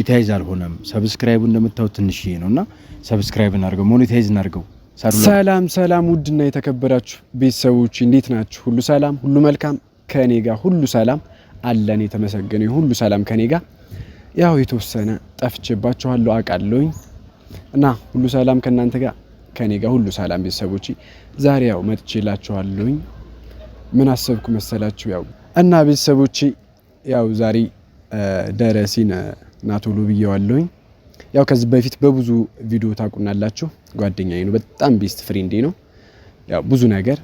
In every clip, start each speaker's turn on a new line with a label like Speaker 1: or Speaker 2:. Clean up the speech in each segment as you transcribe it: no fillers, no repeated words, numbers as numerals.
Speaker 1: Monetize አልሆነም። Subscribe ኡ እንደምታዩት ትንሽዬ ነው እና subscribe እናድርገው፣ monetize እናድርገው።
Speaker 2: ሰላም ሰላም፣ ውድና የተከበራችሁ ቤተሰቦች እንዴት ናችሁ? ሁሉ ሰላም፣ ሁሉ መልካም፣ ከኔ ጋር ሁሉ ሰላም አለን። የተመሰገነ ሁሉ ሰላም ከኔ ጋር። ያው የተወሰነ ጠፍቼባችኋለሁ አውቃለሁኝ እና ሁሉ ሰላም ከእናንተ ጋር ከኔ ጋር ሁሉ ሰላም ቤተሰቦች። ዛሬ ያው መጥቼላችኋለሁኝ። ምን አሰብኩ መሰላችሁ? ያው እና ቤተሰቦቼ ያው ዛሬ ደረሲን ናቶሎ ብዬዋለሁኝ። ያው ከዚህ በፊት በብዙ ቪዲዮ ታውቁናላችሁ። ጓደኛዬ ነው፣ በጣም best friend ኤ ነው። ያው ብዙ ነገር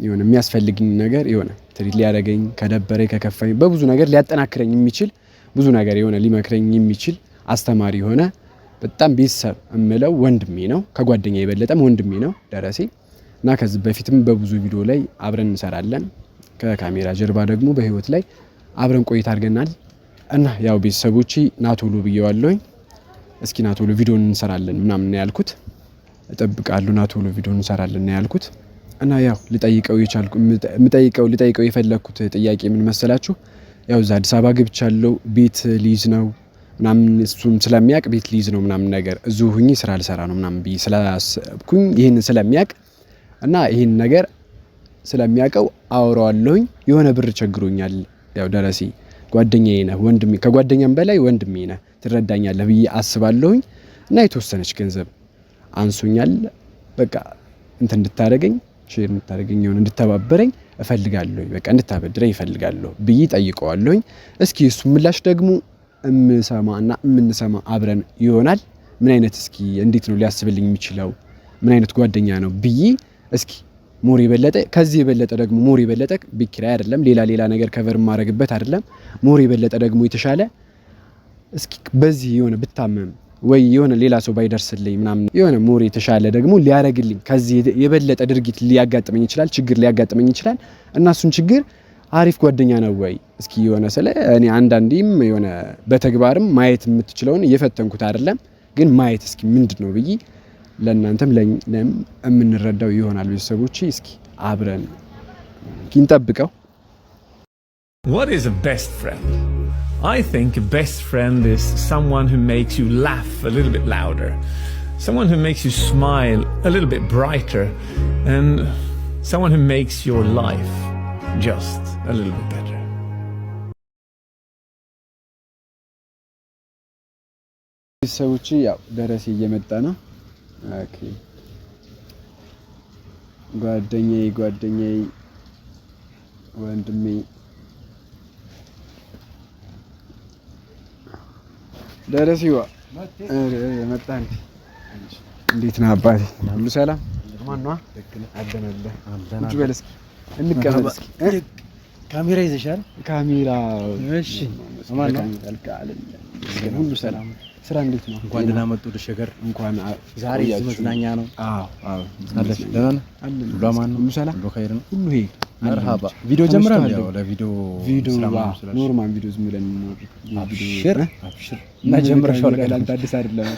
Speaker 2: የሆነ የሚያስፈልግኝ ነገር የሆነ treat ሊያደርገኝ ከደበረኝ ከከፋኝ በብዙ ነገር ሊያጠናክረኝ የሚችል ብዙ ነገር የሆነ ሊመክረኝ የሚችል አስተማሪ የሆነ በጣም ቤተሰብ እምለው ወንድሜ ነው። ከጓደኛ የበለጠም ወንድሜ ነው ደረሴ እና ከዚህ በፊትም በብዙ ቪዲዮ ላይ አብረን እንሰራለን። ከካሜራ ጀርባ ደግሞ በህይወት ላይ አብረን ቆይታ አድርገናል። እና ያው ቤተሰቦቼ ናቶሎ ብዬዋለሁኝ። እስኪ ናቶሎ ቪዲዮ እንሰራለን ምናምን ነው ያልኩት። እጠብቃለሁ ናቶሎ ቪዲዮ እንሰራለን ነው ያልኩት። እና ያው ልጠይቀው የቻልኩ የምጠይቀው ልጠይቀው የፈለግኩት ጥያቄ ምን መሰላችሁ? ያው እዛ አዲስ አበባ ገብቻለሁ ቤት ሊይዝ ነው ምናምን እሱም ስለሚያውቅ ቤት ሊይዝ ነው ምናምን ነገር እዚሁ ሁኜ ስራ ልሰራ ነው ምናምን ብዬ ስላሰብኩኝ ይህንን ስለሚያውቅ እና ይህን ነገር ስለሚያውቀው አወራዋለሁኝ። የሆነ ብር ቸግሮኛል፣ ያው ደረሴ ጓደኛዬ ነህ፣ ወንድሜ ከጓደኛም በላይ ወንድሜ ነህ፣ ትረዳኛለህ ብዬ አስባለሁኝ። እና የተወሰነች ገንዘብ አንሶኛል፣ በቃ እንትን እንድታደርገኝ share እንድታደርገኝ የሆነ እንድተባበረኝ እፈልጋለሁኝ፣ በቃ እንድታበድረኝ እፈልጋለሁ ብዬ ጠይቀዋለሁኝ። እስኪ እሱ ምላሽ ደግሞ እምሰማና እምንሰማ አብረን ይሆናል። ምን አይነት እስኪ እንዴት ነው ሊያስብልኝ የሚችለው ምን አይነት ጓደኛ ነው ብዬ እስኪ more የበለጠ ከዚህ የበለጠ ደግሞ more የበለጠ ቤት ኪራይ አይደለም ሌላ ሌላ ነገር cover የማደርግበት አይደለም። More የበለጠ ደግሞ የተሻለ እስኪ በዚህ የሆነ ብታመም ወይ የሆነ ሌላ ሰው ባይደርስልኝ ምናምን የሆነ more የተሻለ ደግሞ ሊያደርግልኝ ከዚህ የበለጠ ድርጊት ሊያጋጥመኝ ይችላል፣ ችግር ሊያጋጥመኝ ይችላል እና እሱን ችግር አሪፍ ጓደኛ ነው ወይ እስኪ የሆነ ስለ እኔ አንዳንዴም የሆነ በተግባርም ማየት የምትችለውን እየፈተንኩት አይደለም፣ ግን ማየት እስኪ ምንድን ነው ብዬ ለእናንተም ለእኛም የምንረዳው ይሆናል። ቤተሰቦች እስኪ አብረን እንጠብቀው።
Speaker 3: What is a best friend? I think a best friend is someone who makes you laugh a little bit louder, someone who makes you smile a little bit brighter, and someone who makes your life just a little bit better.
Speaker 2: ቤተሰቦች ያው ደረሴ እየመጣ ነው። Okay ጓደኛዬ ጓደኛዬ ወንድሜ ደረሴዋ መጣ። እንዴት ነህ አባቴ? ሁሉ ሰላም? ማነው? አለን አለን። ቁጭ በል እስኪ እንቀመጥ እስኪ።
Speaker 1: ካሜራ ይዘሻል?
Speaker 2: ካሜራ
Speaker 1: እሺ። ማነው?
Speaker 2: ሁሉ ሰላም ስራ እንዴት ነው?
Speaker 1: እንኳን ደህና መጡ ወደ ሸገር።
Speaker 2: እንኳን
Speaker 1: ዛሬ እዚህ መዝናኛ ነው።
Speaker 2: አዎ አዎ።
Speaker 1: አለሽ? ደህና ነህ? ሁሉ አማን ነው?
Speaker 2: ሁሉ ሰላም፣
Speaker 1: ሁሉ ኸይር ነው?
Speaker 2: ሁሉ ሄ
Speaker 1: መርሃባ። ቪዲዮ ጀምረን ያው ለቪዲዮ
Speaker 2: ቪዲዮ normal ቪዲዮ ዝም ብለን
Speaker 1: አብሽር አብሽር እና ጀምረሻል።
Speaker 2: ለአንተ አዲስ አይደለም።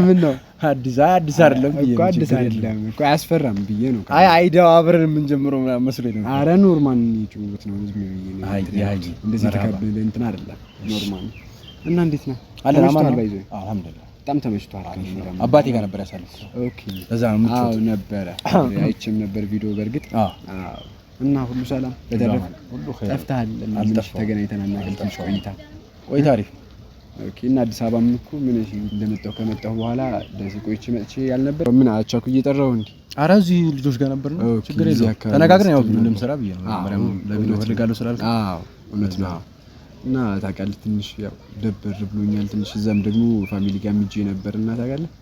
Speaker 2: ምን ነው
Speaker 1: አዲስ አዲስ አይደለም ብዬ
Speaker 2: እኮ አዲስ አይደለም እኮ አያስፈራም ብዬ ነው።
Speaker 1: አይ idea ው አብረን የምንጀምረው ምናምን መስሎኝ ነው።
Speaker 2: አረ normal ጭውውት ነው ዝም ብዬ ነው።
Speaker 1: አይ አይ
Speaker 2: እንደዚህ ተከበለ እንትን አይደለም normal። እና እንዴት ነህ?
Speaker 1: አለን አማን ነው።
Speaker 2: ባይዞ
Speaker 1: አልሐምዱሊላህ
Speaker 2: በጣም ተመችቷል።
Speaker 1: አባቴ ጋር ነበር ያሳለፍኩት።
Speaker 2: Okay
Speaker 1: ለዛ ነው ምቾት።
Speaker 2: አዎ ነበረ፣ አይቼም ነበር ቪዲዮ በእርግጥ።
Speaker 1: አዎ
Speaker 2: አዎ። እና ሁሉ ሰላም በተረፈ
Speaker 1: ሁሉ ኸይር።
Speaker 2: ጠፍተሃል። እና
Speaker 1: አልጠፋሁም።
Speaker 2: ተገናኝተን አናውቅም። ትንሽ ቆይታ
Speaker 1: ቆይታ አሪፍ ነው።
Speaker 2: Okay። እና አዲስ አበባም እኮ ምን እንደመጣሁ ከመጣሁ በኋላ ደሴ ቆይቼ መጥቼ ያልነበር ምን አቻኩ እየጠራሁ እንዴ?
Speaker 1: ኧረ እዚህ ልጆች ጋር ነበር ነው።
Speaker 2: Okay፣
Speaker 1: ችግር
Speaker 2: እዚህ
Speaker 1: የለውም።
Speaker 2: አካባቢ
Speaker 1: ተነጋግረን ያው
Speaker 2: ስትል
Speaker 1: ቪዲዮ
Speaker 2: ነበር።
Speaker 1: እንደምሰራ ብዬ ነው። መጀመሪያም ለቪዲዮ እፈልጋለሁ ስላልክ
Speaker 2: አዎ እውነት ነው። እና ታውቃለህ ትንሽ ያው ደበር ብሎኛል። ትንሽ እዛም ደግሞ family ጋር ሄጄ ነበር እና ታውቃለህ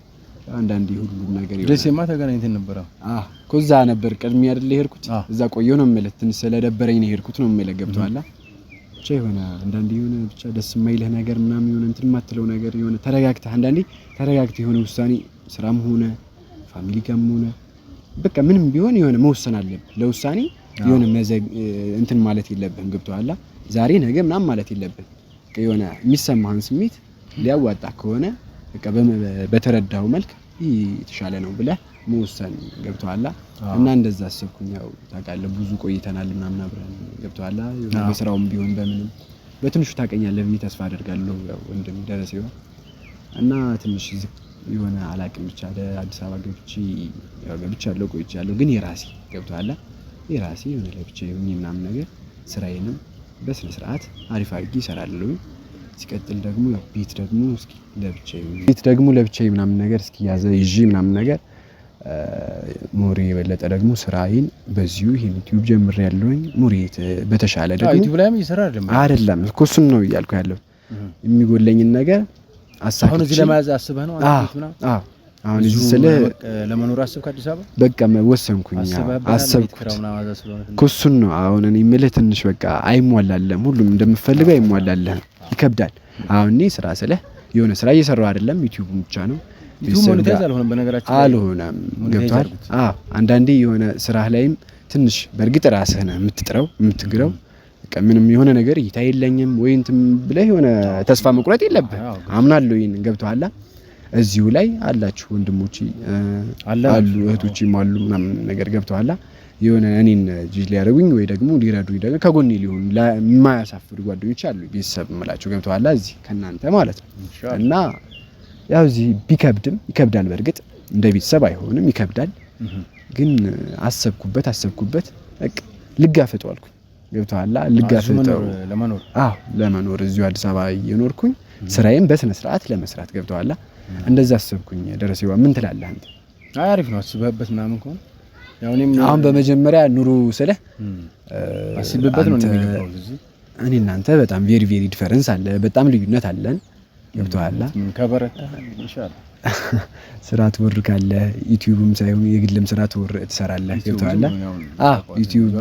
Speaker 2: አንዳንዴ ሁሉም ነገር ይሆናል።
Speaker 1: ደሴማ ተገናኝተን ነበረ።
Speaker 2: አዎ እኮ እዛ ነበር ቅድሚያ አይደል የሄድኩት።
Speaker 1: አዎ።
Speaker 2: እዛ ቆየሁ ነው የምልህ። ትንሽ ስለደበረኝ ነው የሄድኩት ነው የምልህ። ገብቶሃል? ብቻ የሆነ አንዳንዴ የሆነ ብቻ ደስ የማይልህ ነገር ምናምን የሆነ እንትን የማትለው ነገር የሆነ ተረጋግተህ አንዳንዴ ተረጋግተህ የሆነ ውሳኔ ስራም ሆነ family ጋርም ሆነ በቃ ምንም ቢሆን የሆነ መወሰን አለብህ። ለውሳኔ የሆነ እንትን ማለት የለብህም። ገብቶሃል? ዛሬ ነገ ምናምን ማለት የለብህም። በቃ የሆነ የሚሰማህን ስሜት ሊያዋጣ ከሆነ በቃ በተረዳው መልክ ይህ የተሻለ ነው ብለህ መወሰን ገብቶሃል? እና እንደዛ አሰብኩኝ። ያው ታውቃለህ ብዙ ቆይተናል ምናምን አብረን ገብቶሃል? የሆነ በስራውም ቢሆን በምንም በትንሹ ታውቀኛለህ ብዬ ተስፋ አደርጋለሁ። ያው ወንድም ደረሰ ይሆን እና ትንሽ የሆነ አላቅም ብቻ አዲስ አበባ ገብቼ ያው ገብቻለሁ ቆይቻለሁ፣ ግን የራሴ ገብቶሃል የራሴ የሆነ ለብቻ የሆነ ምናምን ነገር ስራዬንም በስነ ስርዓት አሪፍ አድርጌ እሰራለሁ። ሲቀጥል ደግሞ ያው ቤት ደግሞ እስኪ ለብቻዬ ቤት ደግሞ ለብቻዬ ምናምን ነገር እስኪ ያዘ ይዤ ምናምን ነገር more የበለጠ ደግሞ ስራዬን በዚሁ ይሄን ዩቲዩብ ጀምሬያለሁኝ። more በተሻለ ደግሞ
Speaker 1: ዩቲዩብ ላይም እየሰራ አይደለም
Speaker 2: አይደለም እኮ እሱን ነው እያልኩ ያለሁት። የሚጎለኝን ነገር አሳክቼ
Speaker 1: አሁን እዚህ ለመያዝ አስበህ ነው?
Speaker 2: አዎ አሁን እዚህ ስለ
Speaker 1: ለመኖር አስብክ አዲስ አበባ
Speaker 2: በቃ ወሰንኩኝ፣ አሰብኩት እኮ እሱን ነው አሁን እኔ የምልህ። ትንሽ በቃ አይሟላለህም፣ ሁሉም እንደምፈልገው አይሟላለህም፣ ይከብዳል። አሁን እኔ ስራ ስልህ የሆነ ስራ እየሰራሁ አይደለም፣ ዩቲዩብም ብቻ ነው
Speaker 1: ዩቲዩብ monetize አልሆነም፣ በነገራችን ላይ
Speaker 2: አልሆነም። ገብቶሃል? አዎ አንዳንዴ የሆነ ስራህ ላይም ትንሽ በእርግጥ ራስህ ነህ የምትጥረው የምትግረው። በቃ ምንም የሆነ ነገር እይታ የለኝም ወይ እንትን ብለህ የሆነ ተስፋ መቁረጥ የለብህ። አምናለሁ ይሄንን። ገብቶሃል? እዚሁ ላይ አላችሁ ወንድሞቼ አሉ እህቶቼም አሉ ምናምን ነገር ገብቶሃል? የሆነ እኔን ጅጅ ሊያደርጉኝ ወይ ደግሞ ሊረዱኝ ደግሞ ከጎኔ ሊሆኑ የማያሳፍሩ ጓደኞች አሉ፣ ቤተሰብ የምላቸው ገብቶሃል? እዚህ ከእናንተ ማለት ነው። እና ያው እዚህ ቢከብድም ይከብዳል፣ በእርግጥ እንደ ቤተሰብ አይሆንም፣ ይከብዳል። ግን አሰብኩበት አሰብኩበት በቃ ልጋፈጠው አልኩኝ። ገብቶሃል? ልጋፈጠው
Speaker 1: ለመኖር
Speaker 2: አዎ ለመኖር እዚሁ አዲስ አበባ እየኖርኩኝ ስራዬን በስነ ስርዓት ለመስራት ገብቶሃል? እንደዛ አሰብኩኝ። ደረሰዋ ምን ትላለህ አንተ?
Speaker 1: አይ አሪፍ ነው አስበህበት ምናምን ከሆነ ያው እኔም
Speaker 2: አሁን በመጀመሪያ ኑሮ ስልህ
Speaker 1: አስቤበት ነው የሚገባው እዚህ።
Speaker 2: እኔ እናንተ በጣም very very difference አለ፣ በጣም ልዩነት አለን። ገብቶሃል?
Speaker 1: ከበረታ ኢንሻአላህ
Speaker 2: ስራ ትወርካለህ፣ ዩቲዩብም ሳይሆን የግልም ስራ ትሰራለህ። ገብቶሃል? አዎ ዩቲዩብ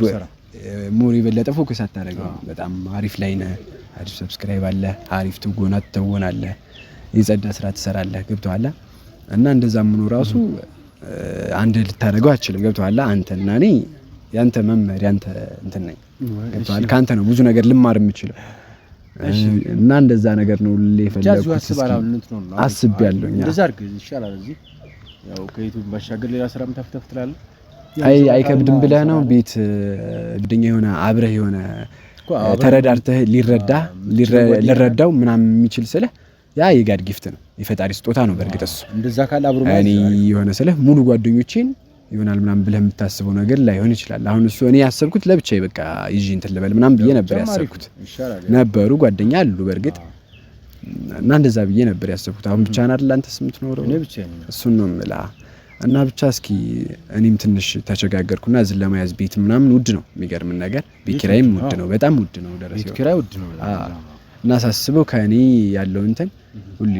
Speaker 2: more የበለጠ focus አታደርገውም። በጣም አሪፍ ላይ ነህ፣ አሪፍ subscribe አለ፣ አሪፍ ትወና ትተወናለህ፣ የጸዳ ስራ ትሰራለህ። ገብቶሃል? እና እንደዛም ሆኖ ራሱ አንድ ልታደርገው አትችልም። ገብቶሃል? አንተና እኔ ያንተ መምህር ያንተ እንትን ነኝ። ገብቶሃል? ካንተ ነው ብዙ ነገር ልማር የምችለው እና እንደዛ ነገር ነው የፈለኩት። አስቤያለሁኝ።
Speaker 1: እንደዛ አድርግ ይሻላል። እዚህ ያው ከዩቲዩብ ባሻገር ሌላ ስራም ተፍተፍ ትላለህ።
Speaker 2: አይ አይከብድም ብለህ ነው ቤት ጓደኛ የሆነ አብረህ የሆነ ተረዳርተህ ሊረዳ ሊረዳው ምናምን የሚችል ስልህ ያ የ God gift ነው፣ የፈጣሪ ስጦታ ነው። በእርግጥ እሱ
Speaker 1: እንደዛ ካለ አብሮ
Speaker 2: እኔ የሆነ ስልህ ሙሉ ጓደኞቼን ይሆናል ምናምን ብለህ የምታስበው ነገር ላይሆን ይችላል። አሁን እሱ እኔ ያሰብኩት ለብቻዬ በቃ ይዤ እንትን ልበል ምናምን ብዬ ነበር ያሰብኩት። ነበሩ ጓደኛ አሉ በእርግጥ እና እንደዛ ብዬ ነበር ያሰብኩት። አሁን ብቻህን አይደል አንተስ የምትኖረው? እሱን ነው የምልህ። እና ብቻ እስኪ እኔም ትንሽ ተቸጋገርኩና እዚህ ለመያዝ ቤት ምናምን ውድ ነው። የሚገርም ነገር ቤት ኪራይም ውድ ነው፣ በጣም ውድ ነው። ደረሰ
Speaker 1: ቤት ኪራይ ውድ ነው።
Speaker 2: እና ሳስበው ከእኔ ያለው እንትን ሁሉ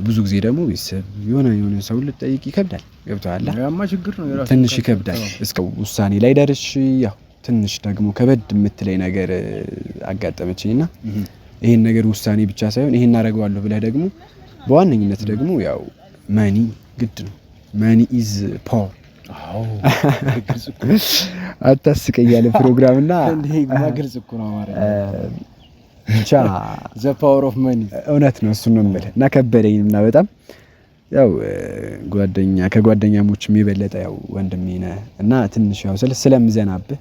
Speaker 2: ብዙ ጊዜ ደግሞ ቤተሰብ የሆነ የሆነ ሰው ልጠይቅ ይከብዳል። ገብቶሃል?
Speaker 1: ያማ ችግር ነው የራሱ
Speaker 2: ትንሽ ይከብዳል። እስከ ውሳኔ ላይ ደርሼ ያው ትንሽ ደግሞ ከበድ የምትለኝ ነገር አጋጠመችኝና ይሄን ነገር ውሳኔ ብቻ ሳይሆን ይሄን አደርገዋለሁ ብለህ ደግሞ በዋነኝነት ደግሞ ያው money ግድ ነው። Money is power።
Speaker 1: አዎ
Speaker 2: አታስቀኝ ያለ ፕሮግራም እና
Speaker 1: ግልጽ እኮ ነው አማርኛ
Speaker 2: ብቻ
Speaker 1: the power of money
Speaker 2: እውነት ነው። እሱን ነው የምልህ እና ከበደኝ እና በጣም ያው ጓደኛ ከጓደኛሞችም የበለጠ ያው ወንድሜ ነህ እና ትንሽ ያው ስለምዘናብህ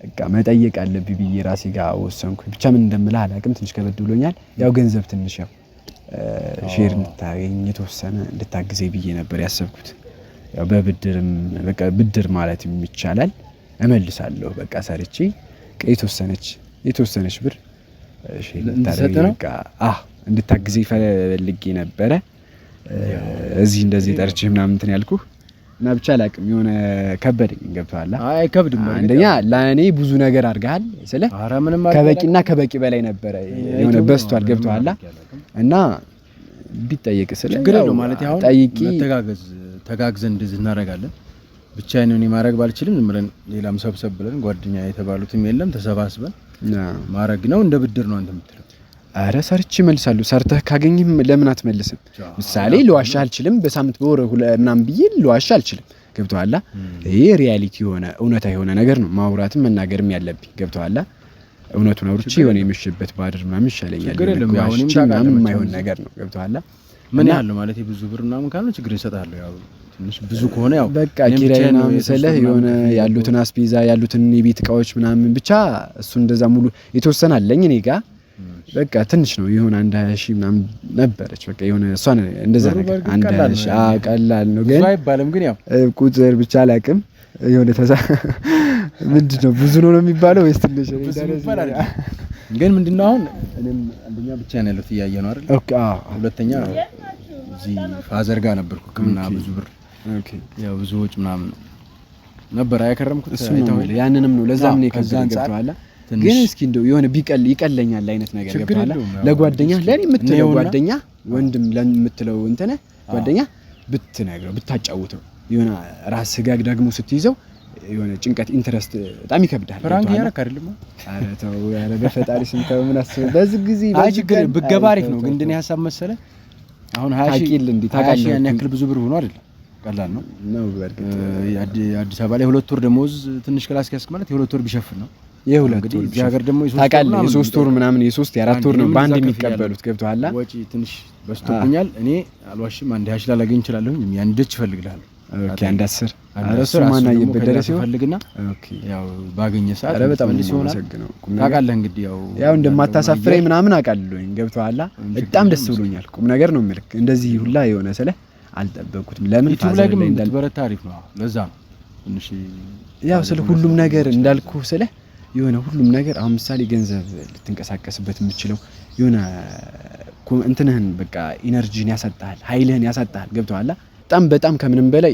Speaker 2: በቃ መጠየቅ አለብኝ ብዬ ራሴ ጋር ወሰንኩኝ። ብቻ ምን እንደምልህ አላውቅም። ትንሽ ከበድ ብሎኛል። ያው ገንዘብ ትንሽ ያው share እንድታገኝ የተወሰነ እንድታግዘኝ ብዬ ነበር ያሰብኩት። ያው በብድርም በቃ ብድር ማለት ይቻላል እመልሳለሁ። በቃ ሰርቼ የተወሰነች የተወሰነች ብር share እንድታደርገኝ በቃ እንድታግዘኝ ፈልጌ ነበረ። እዚህ እንደዚህ ጠርቼ ምናምን እንትን ያልኩህ እና ብቻ አላውቅም፣ የሆነ ከበደኝ። ገብቶሃል?
Speaker 1: አይከብድም።
Speaker 2: አንደኛ ለእኔ ብዙ ነገር አድርገሃል ስለ ከበቂና ከበቂ በላይ ነበረ የሆነ በዝቷል። ገብቶሃል? እና ቢጠየቅ ስለ
Speaker 1: ችግር የለውም ማለት አሁን
Speaker 2: ጠይቂ
Speaker 1: መተጋገዝ ተጋግዘን እንደዚህ እናደርጋለን። ብቻዬን እኔ ማድረግ ባልችልም ዝም ብለን ሌላም ሰብሰብ ብለን ጓደኛ የተባሉትም የለም ተሰባስበን ማድረግ ነው። እንደ ብድር ነው አንተ የምትለው።
Speaker 2: አረ ሰርቼ እመልሳለሁ። ሰርተህ ካገኘህም ለምን አትመልስም? ምሳሌ ልዋሻ አልችልም። በሳምንት በወር ምናምን ብዬ ልዋሻ አልችልም። ገብቶሃል? ይሄ reality የሆነ እውነታ የሆነ ነገር ነው። ማውራትም መናገርም ያለብኝ ገብቶሃል? እውነቱን አውርቼ የሆነ የመሸበት ባድር ምናምን ይሻለኛል። ዋሽቼ ምናምን የማይሆን ነገር ነው። ገብቶሃል?
Speaker 1: ምን ያህል ነው ማለት ብዙ ብር ምናምን ካልሆነ ችግር እሰጥሃለሁ። ያው ትንሽ ብዙ ከሆነ ያው
Speaker 2: በቃ ኪራይ ምናምን ስልህ የሆነ ያሉትን አስቤዛ ያሉትን የቤት እቃዎች ምናምን ብቻ እሱ እንደዛ ሙሉ የተወሰነ አለኝ እኔ ጋር በቃ ትንሽ ነው የሆነ አንድ 20,000 ምናምን ነበረች። በቃ የሆነ እሷን እንደዛ ነገር አንድ 20,000 ቀላል ነው ግን
Speaker 1: አይባልም። ግን ያው
Speaker 2: ቁጥር ብቻ አላውቅም። የሆነ ተሳ ምንድን ነው ብዙ ነው የሚባለው ወይስ ትንሽ?
Speaker 1: ግን ምንድን ነው አሁን እኔም አንደኛ ብቻ ነው ያለሁት እያየ ነው አይደል?
Speaker 2: Okay። አዎ።
Speaker 1: ሁለተኛ እዚህ father ጋር ነበርኩ ሕክምና ብዙ ብር ያው ብዙ ወጪ ምናምን ነበር ያከረምኩት።
Speaker 2: እሱ ነው ያንንም ነው ለዛም ነው የከበደኝ። ገብቶሃል? ግን እስኪ እንደው የሆነ ቢቀል ይቀለኛል አይነት ነገር ገብቶሃል? ለጓደኛ ለኔ የምትለው ጓደኛ ወንድም ለምትለው እንትን ጓደኛ ብትነግረው ብታጫውተው የሆነ ራስህ ጋር ደግሞ ስትይዘው የሆነ ጭንቀት interest በጣም ይከብዳል።
Speaker 1: Prank እያደረክ አይደለም?
Speaker 2: ኧረ ተው፣ ኧረ በፈጣሪ ስም ተው። ምን አስበህ በዚህ ጊዜ
Speaker 1: አይ ችግር ብገባ አሪፍ ነው። ግን እንደኔ ሀሳብ መሰለህ አሁን 20 ሺህ
Speaker 2: ታውቃለህ፣
Speaker 1: ያን ያክል ብዙ ብር ሆኖ አይደለም፣ ቀላል ነው
Speaker 2: ነው። በእርግጥ
Speaker 1: አዲስ አበባ ላይ 2 ወር ደሞዝ ትንሽ class ያስክ ማለት የ2 ወር ቢሸፍን ነው።
Speaker 2: የሁለት ወር
Speaker 1: እዚህ ሀገር ደግሞ
Speaker 2: ታውቃለህ፣ የ3 ወር ምናምን የሶስት የአራት ወር ነው በአንድ የሚቀበሉት። ገብቶሃል?
Speaker 1: ወጪ ትንሽ በዝቶብኛል። እኔ አልዋሽም፣ አንድ 20 ሺህ ላላገኝ እችላለሁ። ያን ደች እፈልግልሃለሁ።
Speaker 2: Okay፣ አንድ 10 እሱ ማን አየበት ሲሆን
Speaker 1: ፈልግና
Speaker 2: okay፣
Speaker 1: ያው ባገኘ ሰዓት
Speaker 2: ኧረ በጣም
Speaker 1: መልስ ይሆናል። ታውቃለህ እንግዲህ ያው
Speaker 2: ያው እንደማታሳፍረኝ ምናምን አውቃለሁኝ። ገብቶሃል? በጣም ደስ ብሎኛል። ቁም ነገር ነው የምልህ። እንደዚህ ሁላ የሆነ ስለ አልጠበቅኩትም። ለምን
Speaker 1: ዩቲዩብ ላይ ግን ብትበረታ አሪፍ ነው። ለዛ ነው ትንሽ
Speaker 2: ያው ስለ ሁሉም ነገር እንዳልኩ ስለ የሆነ ሁሉም ነገር አሁን ምሳሌ ገንዘብ ልትንቀሳቀስበት የምችለው የሆነ እንትንህን በቃ energy ን ያሳጣሃል፣ ኃይልህን ያሳጣሃል። ገብቶሃል? በጣም በጣም ከምንም በላይ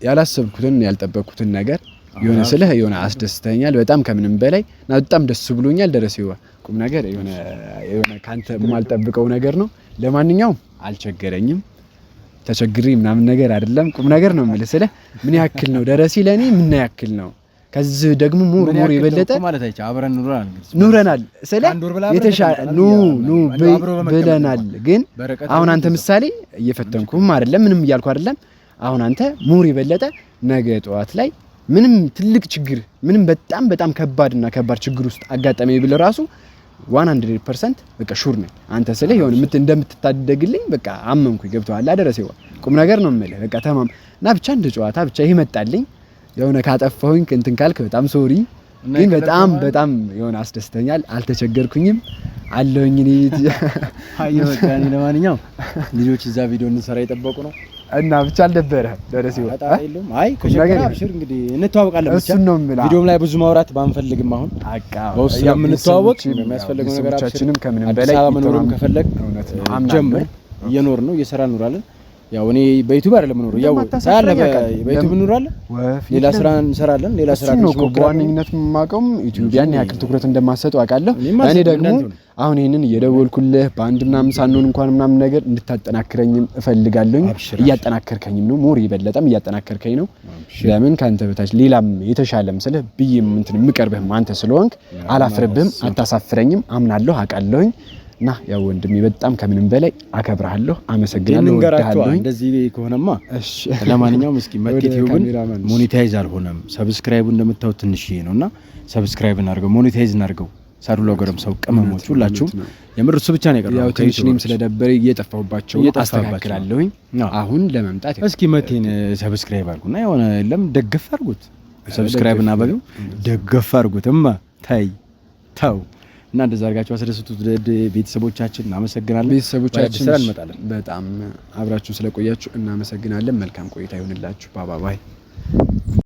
Speaker 2: ያላሰብኩትን ያልጠበቅኩትን ነገር የሆነ ስልህ የሆነ አስደስተኛል። በጣም ከምንም በላይ እና በጣም ደስ ብሎኛል። ደረሰ ቁም ነገር የሆነ የሆነ ካንተ የማልጠብቀው ነገር ነው። ለማንኛውም አልቸገረኝም፣ ተቸግሬ ምናምን ነገር አይደለም። ቁም ነገር ነው የምልህ። ስልህ ምን ያክል ነው ደረሲ ለኔ ምን ያክል ነው? ከዚህ ደግሞ more more የበለጠ
Speaker 1: ማለት አይቻ አብረን ኑረናል
Speaker 2: ኑረናል ስለ የተሻለ ኑ ኑ ብለናል። ግን አሁን አንተ ምሳሌ እየፈተንኩም አይደለም ምንም እያልኩ አይደለም። አሁን አንተ more የበለጠ ነገ ጠዋት ላይ ምንም ትልቅ ችግር ምንም በጣም በጣም ከባድና ከባድ ችግር ውስጥ አጋጠመኝ ብል ራሱ 100% በቃ sure ነኝ። አንተ ስለ የሆነ እንደምትታደግልኝ በቃ አመንኩኝ። ገብቶሃል አደረሰ ቁም ነገር ነው የምልህ። በቃ ተማም እና ብቻ እንደ ጨዋታ ብቻ ይሄ መጣልኝ። የሆነ ካጠፋሁኝ እንትን ካልክ በጣም sorry፣ ግን በጣም በጣም የሆነ አስደስተኛል። አልተቸገርኩኝም አለሁኝ እኔ።
Speaker 1: ለማንኛውም ልጆች እዛ ቪዲዮ እንሰራ የጠበቁ ነው
Speaker 2: እና ብቻ አልደበረህም ደረሰ?
Speaker 1: አይ ከሸከራ አብሽር፣ እንግዲህ እንተዋወቃለን። ብቻ
Speaker 2: እሱን ነው የምልህ።
Speaker 1: ቪዲዮም ላይ ብዙ ማውራት ባንፈልግም አሁን በውስጥ ስለምንተዋወቅ የሚያስፈልገው ነገር አብሽር።
Speaker 2: ከምንም በላይ
Speaker 1: አዲስ አበባ መኖርም ከፈለግ ጀምር፣ እየኖር ነው እየሰራ እንኖራለን። ያው እኔ በዩቲዩብ አይደለም የምኖረው፣ ያው ታያለህ፣ በዩቲዩብ እንኖራለን፣ ሌላ ስራ እንሰራለን። ሌላ ስራ
Speaker 2: ነው እኮ በዋነኝነት የማውቀውም ዩቲዩብ ያን ያክል ትኩረት እንደማሰጠው አውቃለሁ። እኔ ደግሞ አሁን ይሄንን እየደወልኩልህ በአንድ ምናምን ሳንሆን እንኳን ምናምን ነገር እንድታጠናክረኝም እፈልጋለሁኝ። እያጠናከርከኝም ነው፣ more የበለጠም እያጠናከርከኝ ነው። ለምን ከአንተ በታች ሌላም የተሻለም ስልህ ብዬም እንትን የምቀርብህም አንተ ስለሆንክ አላፍርብህም፣ አታሳፍረኝም። አምናለሁ፣ አውቃለሁኝ። እና ያው ወንድሜ በጣም ከምንም በላይ አከብርሃለሁ፣ አመሰግናለሁ፣ እወድሃለሁ።
Speaker 1: እንደዚህ ከሆነማ እሺ። ለማንኛውም እስኪ መቴ ቲዩብን monetize አልሆነም፣ subscribe ኡ እንደምታዩት ትንሽዬ ነውና subscribe እናድርገው፣ monetize እናድርገው። ሳዱላ ጎረምሳው ቅመሞች ሁላችሁም የምር እሱ ብቻ ነው የቀረው።
Speaker 2: ያው ትንሽ እኔም ስለደበረ እየጠፋሁባቸው ነው፣ አስተካክላለሁኝ። አሁን ለመምጣት
Speaker 1: እስኪ መቴን subscribe አድርጉና የሆነ የለም ደገፍ አድርጉት፣ subscribe እና በቢው ደገፍ አድርጉት። እማ ታይ ተው እና እንደዛ አድርጋችሁ አስደስቱት ቤተሰቦቻችን። እናመሰግናለን።
Speaker 2: ቤተሰቦቻችን
Speaker 1: እንመጣለን።
Speaker 2: በጣም አብራችሁ ስለቆያችሁ እናመሰግናለን። መልካም ቆይታ ይሁንላችሁ። Bye bye።